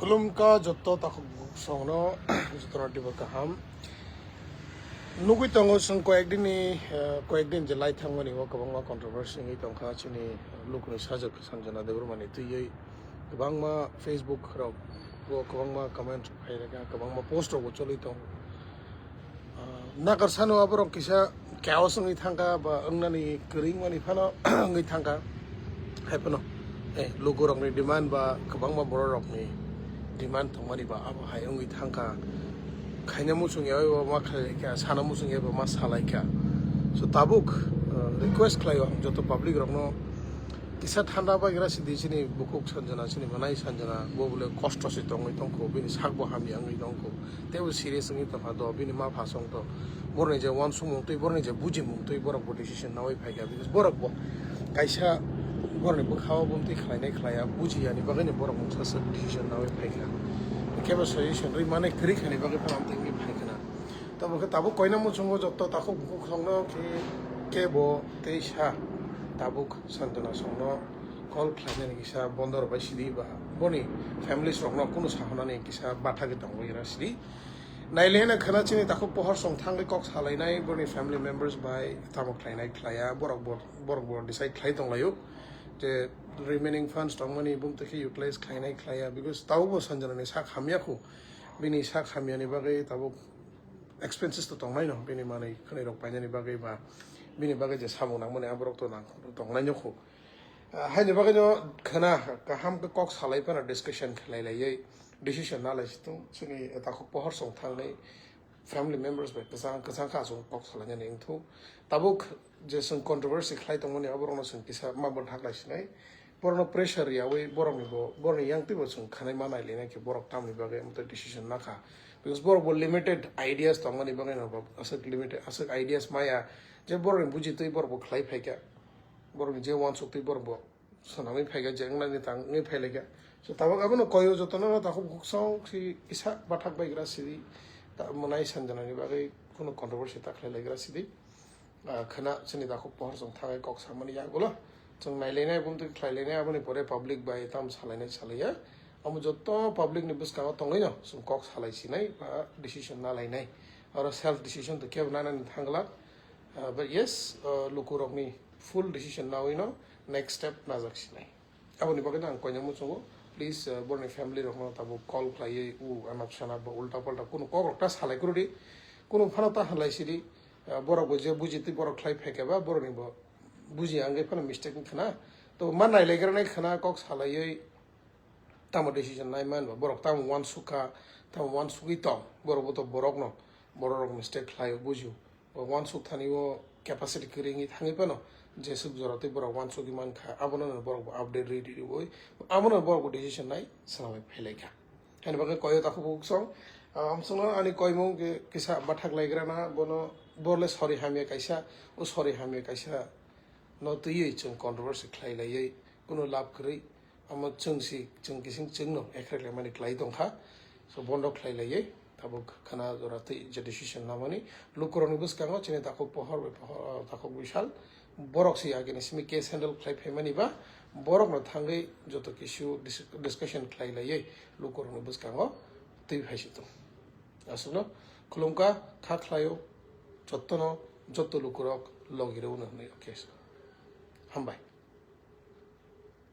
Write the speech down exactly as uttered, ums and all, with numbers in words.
Khulumkha jotto takhuk songno, jottono dibo kaham. Nugui tongo chwng koyekdinni, eh, koyekdin je lai thangmani o kwbangma controversy wngwi tongkha chini lukuni sajwk Sanjana Debbarmani twiwi. Kwbangma Facebook rok o kwbangma comment phai rwkha, kwbangma post rokbo choli tongo. Ah, nakar sano aborok kisa chaos wngwi thangkha ba wngnani kwrwngmani phano wngwi thangkha. Hai phano, eh, lukurokni demand ba kwbangma bororokni demand tongmani ba abo hai wngwi thangkha. Khaina muchung ya bai bo ma khlai laikha, sana muchung ya bai bo ma sa laikha. So tabuk, ah, request khlaio ang joto public rokno, kisa thanda bagra sidi chini bukhuk Sanjana, chini mwnai Sanjana, bo bole kosto se tongwi tongkho, bini sakbo hamya wngwi tongkho. Teibo serious wngwi tongkha do, bini ma phasong to. Borokni je uansukmung twi, borokni je bujimung twi, borok bo decision nawi phaikha. Because borok bo kaisa borokni bwkhao bumtwi khlainai khlaiya, bujiyani bagwino borok mungsa swk decision nawi phaikha. Kebo suggestion rwi mane kwrwi khani bagwi phano amtwi wngwi phaikha na. Tamo khe tabuk koina muchungo jotto takhuk bukhuk songno khe kebo tei sa tabuk Sanjana songno call khlainani kisa bondo rwbai sidi ba boni families rokno kunu sahonani kisa bathagwi tongwi ra sidi. Nailena khwna chini takhuk pohor song thangwi kok salainai boni family members bai tamo khlainai khlaiya borok bo, borok bo decide khlai tonglaio je remaining funds tongmani bumtwi khe utilize khlainai khlaiya, because tabuk bo Sanjanani sak hamya khu, bini sak hamyani bagwi tabuk expenses to tongnai no, bini manwi khwnwi rok painani bagwi ba bini bagwi je samung nangmani aborok to nang tongnai no khu. Ah, haini bagwi no khwna kaham khe kok salai phano discussion khlai laiwi decision na lai situng chini takhuk pohor song thangnai family members bai kwchang kwchang kha aswk kok salainani wngthung. Tabuk je chwng controversy khlai tongmani aborokno chwng kisa ma bo thak lai sinai. Borokno pressure riyawi borokni bo, borokni yang twibo chwng khanai ma nai lina khe borok tamni bagwi amtwi decision nakha. Because borok bo limited ideas tongmani bagwi no bo aswk limited, aswk ideas maya je borokni buji twi borok bo khlai phaikha. Borokni je uansuk twi borok bo swnamwi phaikha, je wngnani tang wngwi phailaikha. So tabuk abono koyo jotono takhuk bukhuk song si kisa bathak baigra sidi ta mwnai Sanjanani bagwi kunu controversy ta khlai laigra sidi. Ah, khwna chini takhuk pohor chwng thangai kok samani yagulo chwng nailainai bumtwi khlailainai, aboni pore public bai tam salainai salaiya. Amo jotto public ni bwskango tongwino chwng kok salai sinai ba decision na lainai. Oro self decision to kebo nanani thangla. Ah, but yes, ah, lukurokni full decision nawino next step najak sinai. Aboni bagwi ang koina muchungo, please, ah, borokni family rokno tabuk call khlaiwi u anap sanap ba ulta palta kunu kok rok ta salai kwrwdi. Kunu phano ta halai sidi. Ah, borok bo je buji twi borok khlai phaikha ba borokni bo buji angwi phano mistake wngkha na. To ma nailaigra nai khwna kok salaiwi tamo decision nai man ba borok tamo uansukha, tamo uansugwi tong, borok bo to borokno, borok rok mistake khlaio bujio. Bo uansuk thani o capacity kwrwi wngwi thangwi phano jeswk jora twi borok uansugwi mankha, abono no borok bo update rwi rwi rwi abono borok bo decision nai swnamwi phailaikha. Haini bagwi koyo takhuk bukhuk song, ah, amsongno ani koimung khe kisa bathak laigrana, bono borle sorry hamya kaisa, o sorry hamya kaisa no twiwi chwng controversy khlai laiwi kunu lab kwrwi, omo chwng si, chwng kising chwngno ekhrek laimani khlai tongkha. So bondo khlai laiwi tabuk khwna jora twi je decision namani lukurokni bwskango chini takhuk pohor bai pohor, takhuk bisal borok si agini simi case handle khlai phaimani ba borokno thangwi joto kisu dis-, discussion khlai laiwi lukurokni bwskango twi phai si tong. Aswkno khulumkha, kha khlaio, jottono, jotto lukurok logi rwno hwnwi, okay. Hambai.